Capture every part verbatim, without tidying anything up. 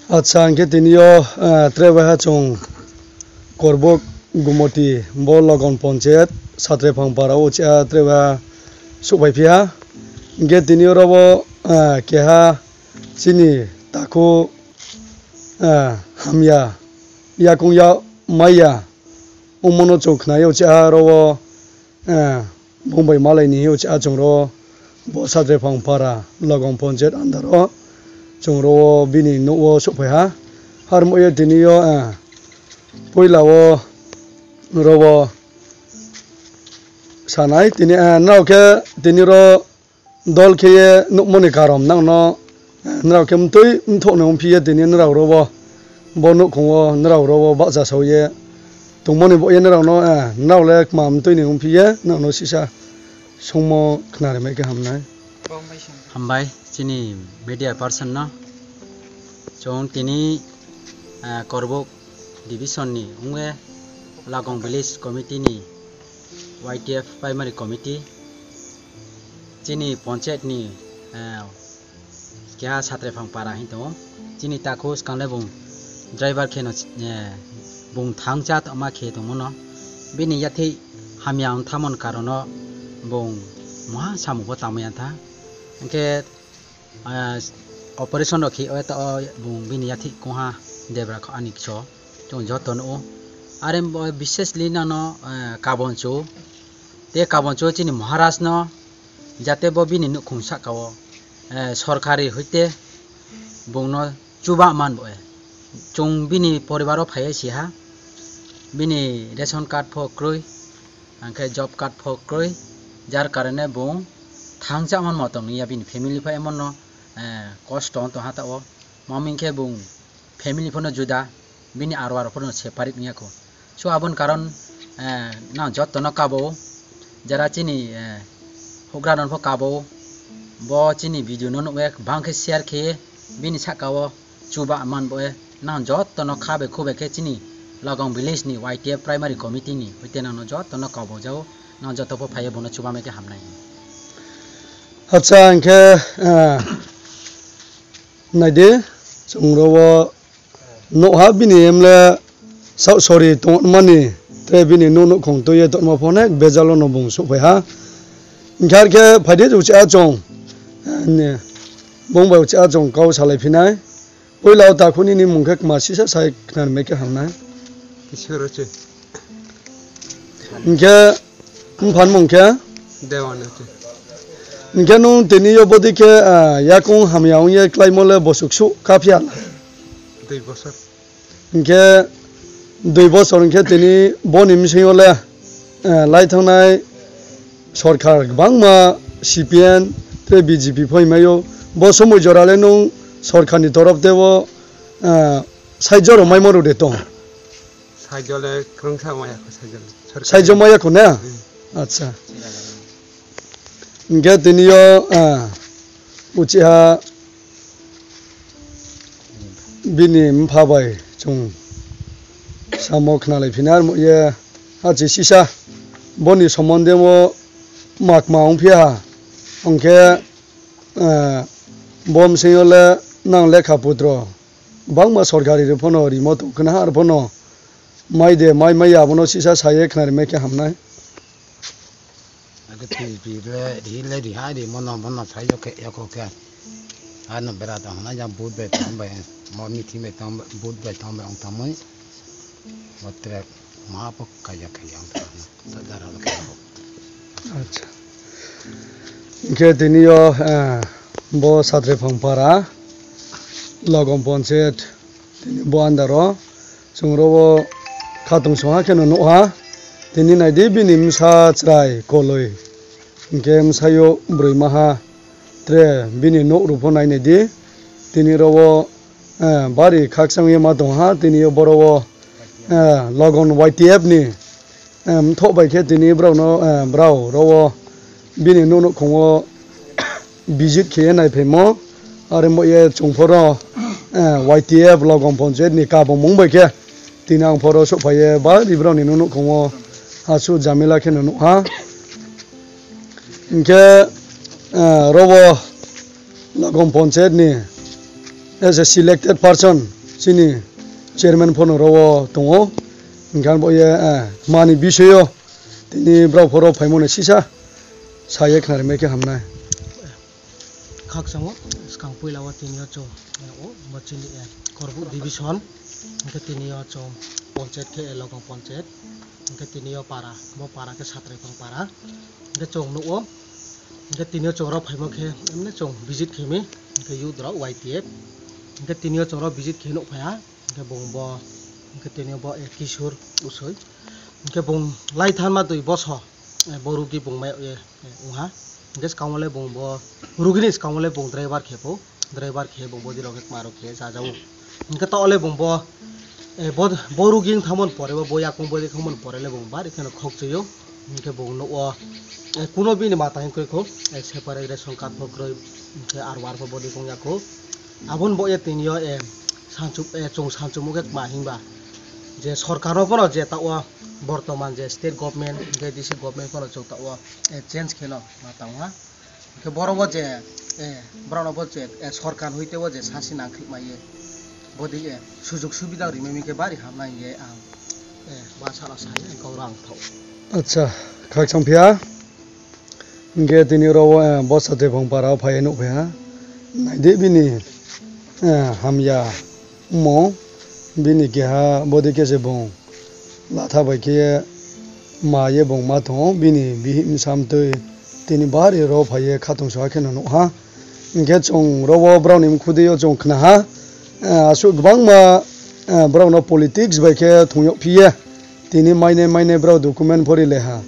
Acha, hwnkhe tini o, eh, tre waiha chwng Korbok Gumoti bo Logon Ponchayat Satrepang para o cha tre waiha suhbai phiha. Hwnkhe tini oro bo, eh, keha chini takhu, eh, hamya yakung ya maya wngmano chwng khnai o cha oro o, eh, Bumbai malai ni o cha chwng ro bo Satrepang para Logon Ponchayat under o chwng ro o bini nuh o suhphai ha. Harmo ye tini o, eh, puila o ro o sanai tini, eh, nrao khe tini ro dol khe ye nukmani karom nangno, eh, nrao khe mtwi mthokni wngphi ye tini nrao ro o bo nukhung o nrao ro o bahcha sao ye tongmani bo ye nrao no, eh, nrao le kma mtwi ni wngphi ye nrao no sisa songmo khna rimai khe hamnai. Hambai chini media person no. Chwng tini, eh, Korbok division ni wngwi Lagong village committee ni Y T F primary committee chini ponchayat ni, eh, keha Satrepang para hin tongo. Chini takhu swkang le bung driver kheno, eh, bung thangcha tongma khe tongmano. Bini yathwi hamya wng thamon karono bung moha samung bo tangmaya tha. Hwnkhe, ah, operation rok khe o ta o bung bini yathwi kongha debra kho ani kcho chwng joto nuo. Are bo bisesli nano, eh, kabonchu te kabonchu chini Maharaj no jate bo bini nukhung saka o, eh, sorkari hoite bungno chuba man bo, eh. Chwng bini poribar o phai si ha bini ration card pho kwrwi. Hwnkhe job card pho kwrwi, jar karone bung thangcha manmo tongya bini family pho emono, eh, kosto wng tongha ta o. Mami khe bung family phono juda, bini aro aro phono separate wngya kho. So aboni karon, eh, nang jotono kabo, jara chini, eh, hugra non pho kabo, bo chini video no nukhe bang khe share khe bini saka o chuba man bo e, nang jotono kha bai khu bai khe chini Lagong village ni Y T F primary committee ni hoite nangno jotono kabo jao, nang joto pho phaiye bono chuba mai khe hamnai. Acha, hwnkhe, eh, naidi, chwng ro o nukha bini emle Sa-, sorry, tongmani tei bini nuh nukhung twi tongma pho onek bejalo no bung suhphai ha. Hwnkhe ar khe phaidi uchi achong, eh, bung bai uchi achong kau salai phinai. Puila o takhuni ni mung khe kma sisa sai khna mai khe hamnai. Kishoro che. Hwnkhe buphan mung khe? Dewan che. Hwnkhe nung tini yo bodi khe, ah, yakung hamya wng ye klaimo le bosuk su kaphi hala. Dui bosor. Hwnkhe dui bosor hwnkhe tini boni bwswingo le, eh, lai thangnai sorkar kwbangma C P M tei B J P phoi maio. Bo somoi jora le nung sorkar ni torof tebo, eh, saijo rok maimo rw de tong? Saijo le kwrwngsa maya kho saijo le. Sorkar. Saijo maya kho na? Hmm. Acha. Hwnkhe tini yo, ah, uchiha bini mpha bai chwng samo khna lai phina, armo ye hachi sisa boni somonde mo makma wng phiya ha. Hwnkhe, ah, bo bwswingo le nang lekha putro bangma sorkari rw phano rimo tong khna, ar phano mai de mai mai abono sisa saye khna rimai khe hamnai. Ake twi twi le ri le ri hai ri mono mono sai yo khe yako khe. Ano bera ta hona ja but bai tong bai mo mithi bai tong but bai tong bai ong tong mui. Mo trek ma po kaya kaya ong tong na. Sa dara lo kaya. Acha. Hwnkhe tini yo, eh, bo Satrepang para Logom Ponchayat tini bo andaro. Chwng oro o khatung songha kheno nukha. Tini naidi bini bwsa chwrai koloi. Hwnkhe bwsayo bwrwi maha. Tre bini nuk rwpho nai naidi. Tini oro o, eh, bari khakchangwi ma tongha. Tini o boro o, eh, Logon Y T F ni, eh, mthok bai khe tini borokno, eh, borok oro o bini nuk nukhungo visit khe nai phaimo, are mo ye chwng phoro, eh, Y T F Logom Ponchayat ni kabung mung bai khe tini ang phoro sok phai ye ba ri borok ni nuk nukhungo aswk jamila khe no nukha. Hinkhe eh, robo Logom Panchayat ni as a selected person chini chairman phano robo tongo. Hingkhe bo ye, eh, mani bisoyo tini borok phoro phaimani sisa saye khnari mai khe hamnai. Khakchangma swkang puila o tini o chwng, eh, o bo chini, eh, Korbuk division, hingkhe tini o chwng panchayat khe, eh, Logom Panchayat, hingkhe tini o para, bo para khe Satraipang para, hingkhe chwng nukgo, hingkhe tini o chwng rok phaima khe emne chwng visit khaimi, hingkhe youth rok Y T F, hingkhe tini o chwng rok visit khe nukphaiha, hingkhe bung bo, hingkhe tini o bo, eh, Kishore Usoi, hingkhe bung lai thanma dui boso, eh, bo rugi bung mai, eh, eh, wngha. Hingke swkango le bung bo rugini swkango le bung driver khe po, driver khe bung bodi rok khe kwma rok khe chajago. Hingke to le bung bo, eh, bo, bo rugi wng thangmani pore bo, bo yakung bodi wngmani pore le bung bari kheno khokchwio. Hingke bung nukgo, eh, kuno bini mata hingkhe kho, eh, separate ration card bo kwrwi, hingke R O R bo bodi wng yakho. Aboni bo ye tini o, eh, sanchuk, eh, chwng sanchukmung khe kwma himba je sorkar no bono je ta o bortoman je state government hingke D C government bono chwng ta o, eh, change kheno ma tangha. Hingke borok bo je, eh, borok no bo je, eh, sorkar hoite o je sasi nangkhwlwk maiye. Bodi, eh, sujug subida rimani khe bari hamnai hingye ang, eh, ba salo sai, eh, gaurang thok. Acha, khakchang phiya. Hingke tini oro o, eh, bosa tepong para o phai nukphi ha. Naidi bini, eh, hamya mo, bini keha bodi khe se bung latha bai khe ma ye bung ma tongo. Bini bihih bwsa amtwi tini bari oro phai ye khatungsa khe no nukha. Hingke chwng oro o borok ni mkhudui o chwng khna ha, eh, aswk kwbangma, eh, borok no politics bai khe thung yok phi ye. Tini maine maine borok document pori le ha.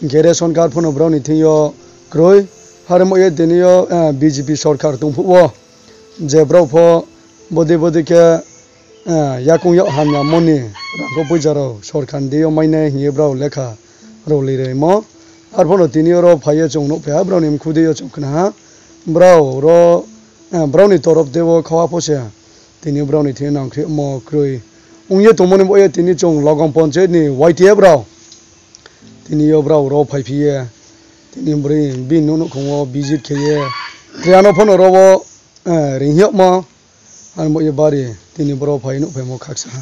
Hingke ration card phano borok ni thing yo kwrwi. Harmo ye tini yo, eh, B J P sorkar tong phuh o. Je borok pho bodi bodi khe, eh, yakung yok hamya moni rang kho puija rok sorkar ni deio mainai hingye borok lekha rok lirimo. Arphano tini oro phaiye chwng nukphi ha, borok ni mkhudui o chwng khna ha. Borok oro, eh, borok ni torop teibo khawa pho se tini borok ni thing nangkhri omo kwrwi wngye tongmani bo ye tini chwng Logom Panchayat ni Y T F rok tini o borok oro phai phiye tini bwrwi bini nukhung o visit kheye tre ano phano oro o, eh, ring yokma. Ani bo ye bari tini borok phai nukphaimo khaksa ha.